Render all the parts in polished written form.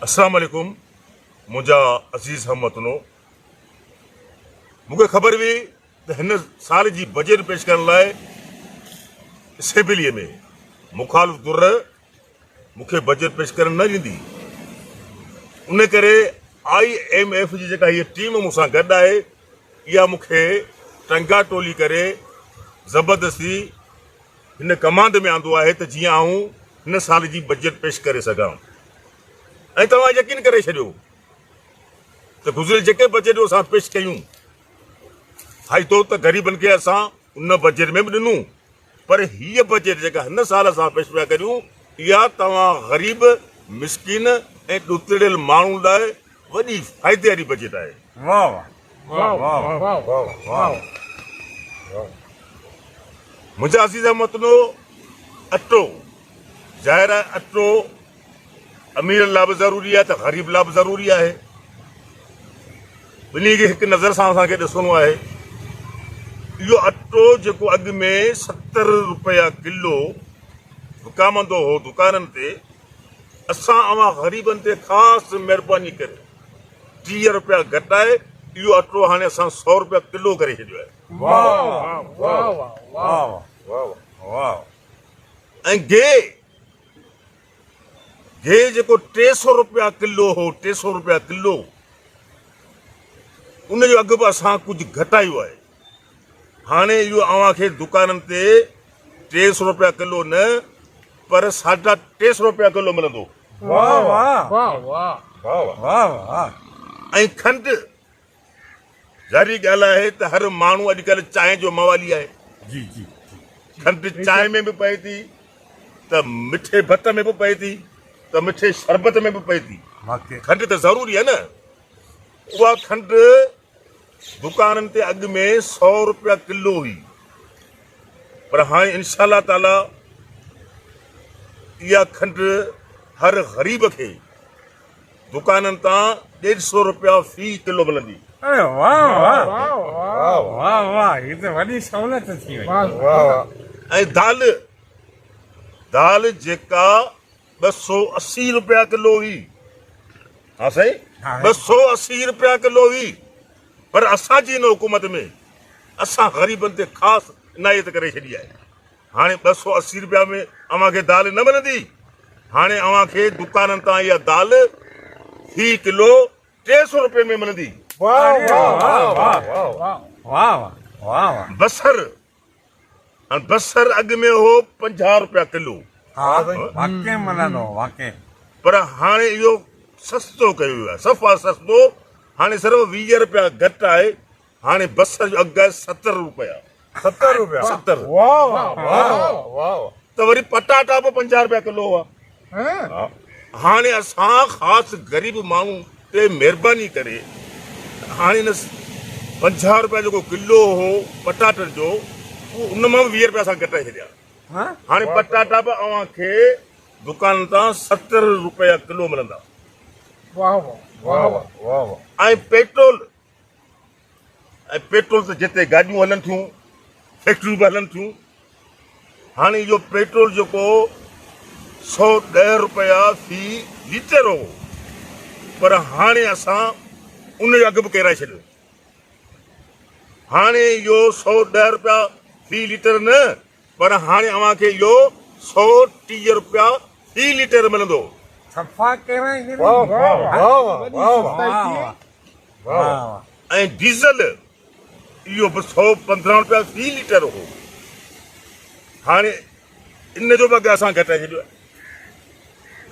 السلام عليڪم منهنجا عزيز هم وطنو مون کي خبر هئي ته هن سال جي بجيٽ پيش ڪرڻ لاء اسيمبلي ۾ مخالف ڌر مون کي بجيٽ پيش ڪرڻ نه ڏيندي ان ڪري I M F جي جيڪا هيء ٽيم مون سان گڏ آهي اها مون کي ٽنگا ٽولي ڪري زبردستي هن ڪمانڊ ۾ آندو آهي ته جيئن آئون هن سال جي بجيٽ پيش ڪري سگهان ۽ توهان يقين ڪري ڇڏيو ته گذريل جيڪي بجيٽون اسان پيش ڪيون فائدو ته غريبن کي اسان ان بجيٽ ۾ به ڏنو پر هيء بجيٽ جيڪا هن سال اسان پيش پيا ڪريون اها توهان غريب مسڪين ۽ ڏتڙيل ماڻهن لاء وڏي فائدي واري بجيٽ آهي. واه واه واه واه واه. منهنجا عزيز هموطنو اٽو ظاهر آهي اٽو اميرن لاء به ضروري آهي ته غريب لاء به ضروري آهي ٻنهي کي هڪ نظر سان اسان کي ڏسڻو آهي اهو اٽو جيڪو اڳ ۾ 70 روپيا ڪلو وڪامندو هو دڪانن تي اسان اوهان غريبن تي خاص مهرباني ڪري 30 روپيا گهٽائي اهو اٽو هاڻي اسان 100 روپيا ڪلو ڪري ڇڏيو آهي. ۽ گيهه گيهه جيڪو 300 روپيا ڪلو هو 300 روپيا ڪلو ان جو اگهه به اسان ڪجهه گهٽايو آهي. هاڻي اهو اوهان کي دڪانن تي 300 روپيا ڪلو نه پر ساڍا 300 روپيا ڪلو ملندو. واه واه واه واه. ۽ کنڊ ظاهري ڳالهه آهي ته هر ماڻهو اڄڪلهه چانهه جو موالي آهي. جي جي. کنڊ چانهه ۾ به پئي ٿي ته مٺي ڀت ۾ به پئي ٿي ته مٺي شربت ۾ به پئي ٿي. کنڊ ته ضروري آهي نه. اها کنڊ دڪانن تي اڳ ۾ سئو روپيا ڪلو هئي پر هاڻي انشاء الله تعالي اها کنڊ هر غريب کي دڪانن تان ڏيڍ سئو روپيا في ڪلو ملندي. اري واه واه واه واه هي ته وڏي سهولت ٿي وئي. ۽ دال دال جيڪا 280 روپيا ڪلو هئي. ها سائين 280 روپيا ڪلو هئي پر اسان جي هن حڪومت ۾ اسان غريبن تي خاص عنايت ڪري ڇڏي آهي. هاڻي 280 روپيا ۾ اوهان کي دال نه ملندي. هاڻي اوهان کي دڪانن تان اها دال في ڪلو 300 روپين ۾ ملندي. بصر هاڻ بصر اڳ ۾ هو 50 روپيا ڪلو. ها سائين واقعي ملندو واقعي. پر هاڻي اهو سستو ڪيو ويو آهي صفا سستو هاڻي صرف 20 روپيا گهٽ آهي هاڻي بصر جو اگهه آهي 70 روپيا. 70 روپيا 70 واه واه واه واه. ته وري پٽاٽا به 50 روپيا ڪلو هئا. هاڻي اسان خاص غريب ماڻهو تي مهرباني ڪري هاڻي ان 50 روپيا جيڪو ڪلو هو پٽاٽن جو اهو ان مان به 20 روپيا اسان گهٽائي ڇڏيا. هاڻي پٽاٽا به اوهان کي دڪان تان 70 روپيا ڪلو ملندا. ۽ پيٽرول ۽ پيٽرول ته جتي گاڏيون هلن ٿيون فيڪٽريون به هلن ٿيون هاڻي اهو پيٽرول جيڪو 110 روپيا في ليٽر هو پر هاڻي اسان ان جو اگهه به ڪيرائي ڇڏيو هاڻي اهو 110 روپيا في ليٽر نه پر هاڻي اوهان کي اهو 130 روپيا في ليٽر ملندو. صفا ڪيرائي ڇڏي. ۽ ڊيزل اهو به 115 روپيا في ليٽر هو هاڻي ان جو به اگهه اسان گهٽائي ڇڏيو آهي.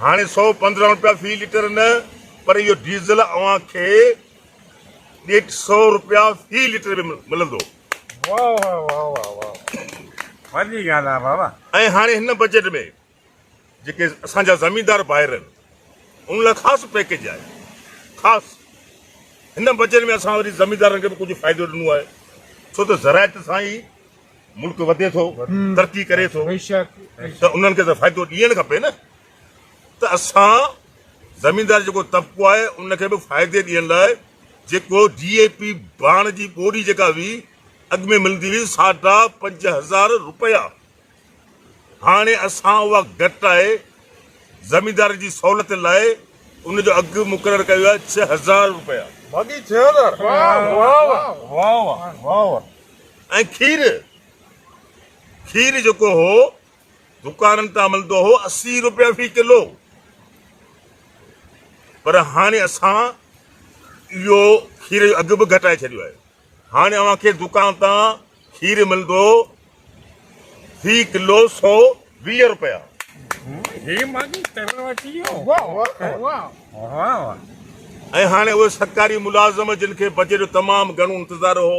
هاڻي 115 روپيا في ليٽر نه پر اهو ڊيزل اوهان کي 150 روپيا في ليٽر به ملندو. واه واه واه واه واه وڏي ڳالهه آهي بابا. ۽ هاڻي هن بجيٽ ۾ جيڪي اسان جا زميندار ڀائر آهن انهن لاء خاص پيڪيج آهي خاص هن بجيٽ ۾ اسان وري زميندارن کي به ڪجهه فائدو ڏنو آهي ڇو ته زراعت سان ئي ملڪ وڌي ٿو ترقي ڪري ٿو ته انهن کي ته فائدو ڏيڻ کپي نه ته اسان زميندار جيڪو طبقو آهي ان کي به فائدي ڏيڻ لاء جيڪو ڊي اي پي ڀاڻ جي ٻوري جيڪا هئي اڳ ۾ ملندي هئي ساڍا 5000 روپيا هاڻي اسان اها گهٽائي زميندار جي سهولت لاء ان جو اگهه مقرر ڪيو آهي 6000 رپيا. باقي 6000. واه واه واه واه واه. ۽ کير کير جيڪو هو دڪانن تان ملندو هو 80 رپيا في ڪلو، پر هاڻي اسان اهو کير جو اگهه به گهٽائي ڇڏيو آهي. هاڻي اوهان کي دڪان تان کير ملندو في ڪلو 120 رپيا. هي ماڳي ترڻ اچي ويو. واه واه واه. ۽ هاڻي اهي سرڪاري ملازم جن کي بجيٽ جو تمام گهڻو انتظار هو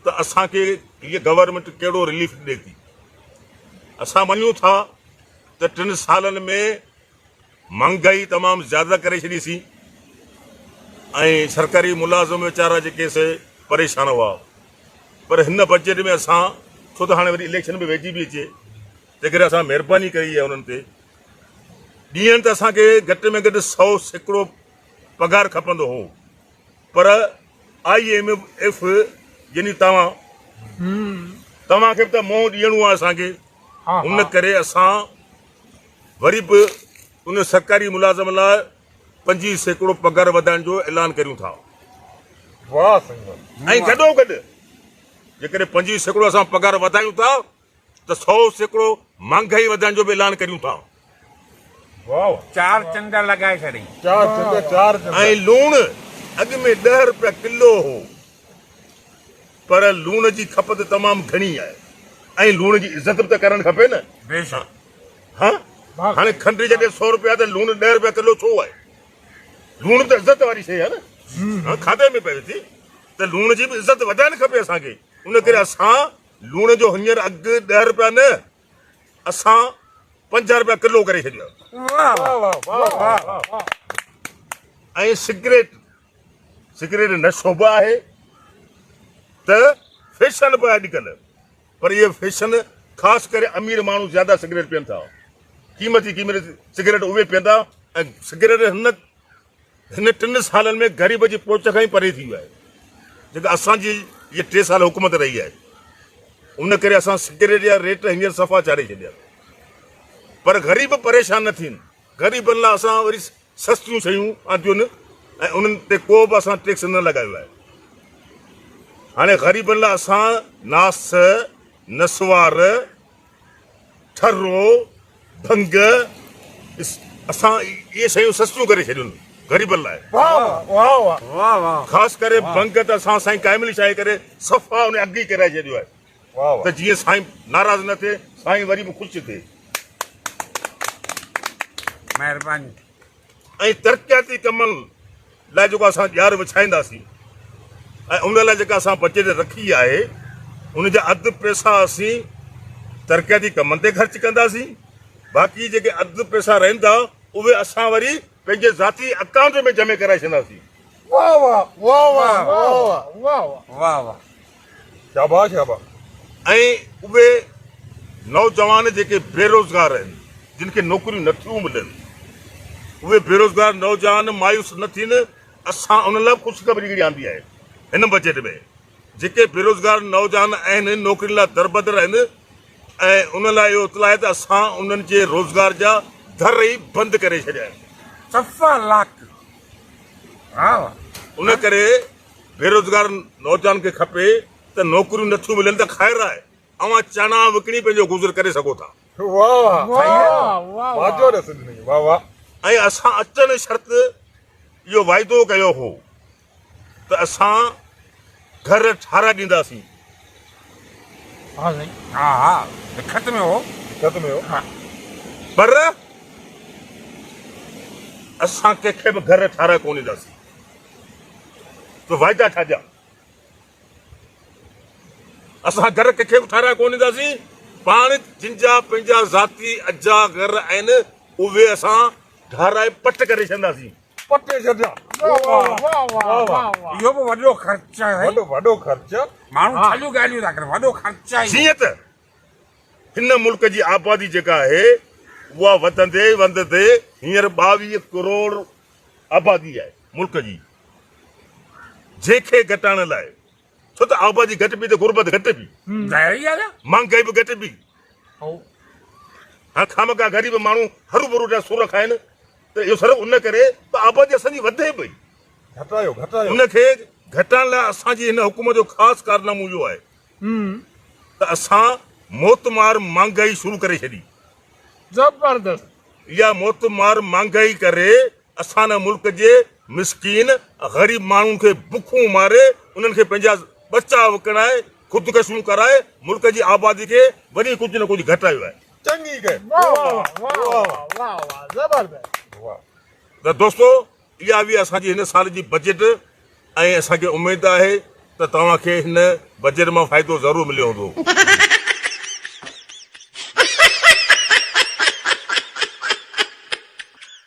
ته اسان کي هيء گورنمينٽ ڪهڙو رليف ڏئي ٿي. اسان مڃون ٿا ته ٽن سالن ۾ مھانگائي تمام زياده ڪري ڇڏي سين ۽ سرڪاري ملازم ويچارا جيڪي سي پريشان هئا پر هن بجيٽ ۾ اسان ڇو ته هاڻي وري اليڪشن به ويجهي به اچي تنهن ڪري اسان مهرباني ڪئي آهي انهن تي ڏينهن ته اسان کي گهٽ ۾ گهٽ 100% پگهار کپندو هو پر I M F يعني توهان توهان کي به ته منهن ڏيڻو آهي اسان کي ان ڪري اسان وري به ان سرڪاري ملازم لاء 25% پگهار وڌائڻ جو اعلان ڪريون ٿا. واهه سائين واهه. ۽ گڏو گڏ جيڪڏهن 25% اسان پگهار وڌايون ٿا ته 100% مهانگائي وڌائڻ جو به اعلان ڪريون ٿا. واهه واهه. چار چنڊ لڳائي ڇڏئي. چار چنڊ چار چنڊ. ۽ لوڻ اڳ ۾ 10 رپيا ڪلو هو پر لوڻ جي کپت تمام گهڻي آهي ۽ لوڻ جي عزت به ته ڪرڻ کپي نه. بيشڪ. ها هاڻي کنڊ جڏهن 100 رپيا ته لوڻ 10 رپيا ڪلو ڇو آهي؟ لوڻ به ته عزت واري شيء آهي نه، ها کاڌي ۾ پوي ٿي ته لوڻ جي به عزت وڌائڻ کپي اسان کي. ان ڪري اسان لوڻ جو هينئر اگهه 10 رپيا نه اسان 50 رپيا ڪلو ڪري ڇڏيو آهي. واه واه واه واه. ۽ سگريٽ سگريٽ نشو به آهي ته فيشن به آهي اڄڪلهه. پر اهي فيشن خاص ڪري امير ماڻهو زياده سگريٽ پين ٿا. قيمتي قيمتي سگريٽ اهي پين ٿا ۽ سگريٽ هن هن ٽن سالن ۾ غريب جي پهچ کان ئي پري ٿي ويو آهي. جيڪا اسان جي هي ٽي سال حڪومت رهي آهي ان ڪري اسان سگريٽ جا ريٽ هينئر صفا چاڙهي ڇڏيا. پر غريب پريشان نه ٿين. غريبن لاء اسان وري سستيون شيون آنديون ۽ انهن تي ڪو به اسان ٽيڪس نه لڳايو آهي. هاڻي غريبن لاء اسان ناس، نسوار، ٺرو، ڀنگ اسان اهي شيون سستيون ڪري ڇڏيون غريبن لاء. خاص ڪري ڀنگ ته اسان سائين قائم علي شاهه ڪري صفا ان اگهه ئي ڪرائي ڇڏيو آهي ته جيئن سائين ناراض نه ٿئي، سائين وري به خوش ٿئي. مهرباني. ۽ ترقياتي ڪمن لاء جيڪو اسان ڄار وڇائينداسين ۽ ان لاء جيڪا اسان بجيٽ رکي آهي ان جا اڌ پئسا اسين ترقياتي ڪمن تي خرچ ڪنداسين باقي جيڪي اڌ پئسا رهن ٿا اهي اسان وري پنهنجي ذاتي اڪائونٽ ۾ جمع ڪرائي ڇڏنداسين. واه واه واه واه واه واه واه واه. شاباش شاباش. ۽ اهي نوجوان جيڪي بيروزگار آهن جن کي نوڪريون نٿيون ملن اهي بيروزگار نوجوان مايوس نه ٿين اسان انهن لاء به خوشخبري هڪڙي آندي آهي هن بجيٽ ۾ جيڪي بيروزگار نوجوان آهن نوڪرين لاء دربدر آهن ۽ انهن لاء اهو اطلاع آهي ته اسان انهن جي روزگار جا در ئي بند ڪري ڇڏيا آهن. صفا لاڪ واه واه. ان ڪري بيروزگار نوجوان کي کپي ته نوڪريون نٿيون ملن ته خير آهي اوهان چڻا وڪڻي پنهنجو گذر ڪري سگهو ٿا. واه واه واجو ڏس ڏني واه واه. ۽ اسان اچڻ شرط اهو واعدو ڪيو هو ته اسان گهر ٺاهرائي ڏينداسين. ها سائين ها ها لکت ۾ هو لکت ۾ هو پر اسان ڪنهن کي به گهر ٺاهرائي ڪونه ڏينداسين. تو واعدا ڇا جا؟ اسان گهر ڪنهن کي به ٺاهرائي ڪونه ڏينداسين. پاڻ جن جا پنهنجا ذاتي اجها گهر آهن اهي اسان ٺاهرائي پٽ ڪري ڇڏنداسين. پٽي ڇڏيا. اهو به وڏو خرچ آهي. وڏو وڏو خرچ. ماڻهو ڇليون ڳالهيون ٿا ڪن وڏو خرچ آهي. جيئن ته هن ملڪ جي آبادي جيڪا آهي اها وڌندي وڌندي هينئر 22 ڪروڙ آبادي آهي ملڪ جي جنهن کي گهٽائڻ لاء ڇو ته آبادي گهٽبي ته غربت گهٽبي، مهانگائي به گهٽبي. هاڻ خامخواه غريب ماڻهو هروڀرو پيا سر کائن. ته اهو صرف ان ڪري ته آبادي اسان جي وڌي پئي. گهٽايو گهٽايو. ان کي گهٽائڻ لاء اسان جي هن حڪومت جو خاص ڪارنامو اهو آهي ته اسان موتمار مھانگائي شروع ڪري ڇڏي. زبردست. اها موتمار مھانگائي ڪري اسان هن ملڪ جي مسڪين غريب ماڻهن کي بکون ماري انهن کي پنهنجا ٻچا وڪڻائي خودڪشيون ڪرائي ملڪ جي آبادي کي وڃي ڪجهه نه ڪجهه گهٽايو آهي. چڱي ڳالهه. واه واه واه واه واه زبردست. واه. ته دوستو اها هئي اسان جي هن سال جي بجيٽ ۽ اسان کي اميد آهي ته توهان کي هن بجيٽ مان فائدو ضرور مليو هوندو.